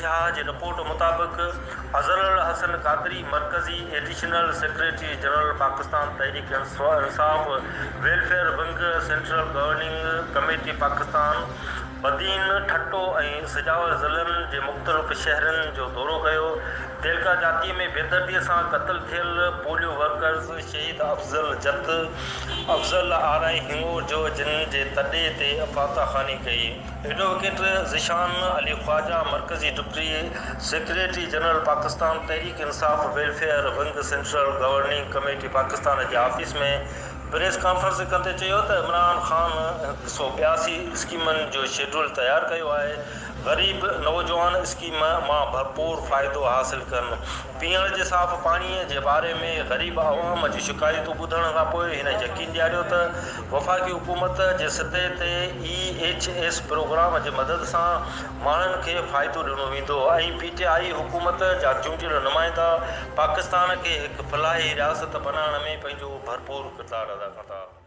شاهه جي رپورٽ مطابق اظهر الحسن قادري مرڪزي additional secretary general Pakistan Tehreek Insaf welfare wing central governing committee Pakistan Badin, Thatta ۽ Sujawal ضلعن جي مختلف شهرن جو دورو ڪيو. تعلقه جاتي ۾ بيدردي سان قتل ٿيل پوليو ورڪرز شهيد افضل جت، افضل آرائين هڱورجو جن جي تڏي تي فاتحه خواني ڪئي. ايڊووڪيٽ ذيشان علي خواجه مرڪزي deputy secretary general Pakistan Tehreek Insaf welfare wing central governing committee Pakistan جي آفيس ۾ پريس ڪانفرنس ڪندي چيو ته عمران خان 182 اسڪيمن جو شيڊول تيار ڪيو آهي، غريب نوجوان اسڪيم مان ڀرپور فائدو حاصل ڪن، پيئڻ جي صاف پاڻي جي باري ۾ غريب عوام جون شڪايتون ٻڌڻ کانپوء هن يقين ڏياريو ته وفاقي حڪومت جي سطح تي اي ايڇ ايس پروگرام جي مدد سان ماڻهن کي فائدو ڏنو ويندو ۽ پي ٽي آء حڪومت جا چونڊيل نمائندا پاڪستان کي هڪ فلاحي رياست بنائڻ ۾ پنهنجو ڀرپور ڪردار ادا ڪندا.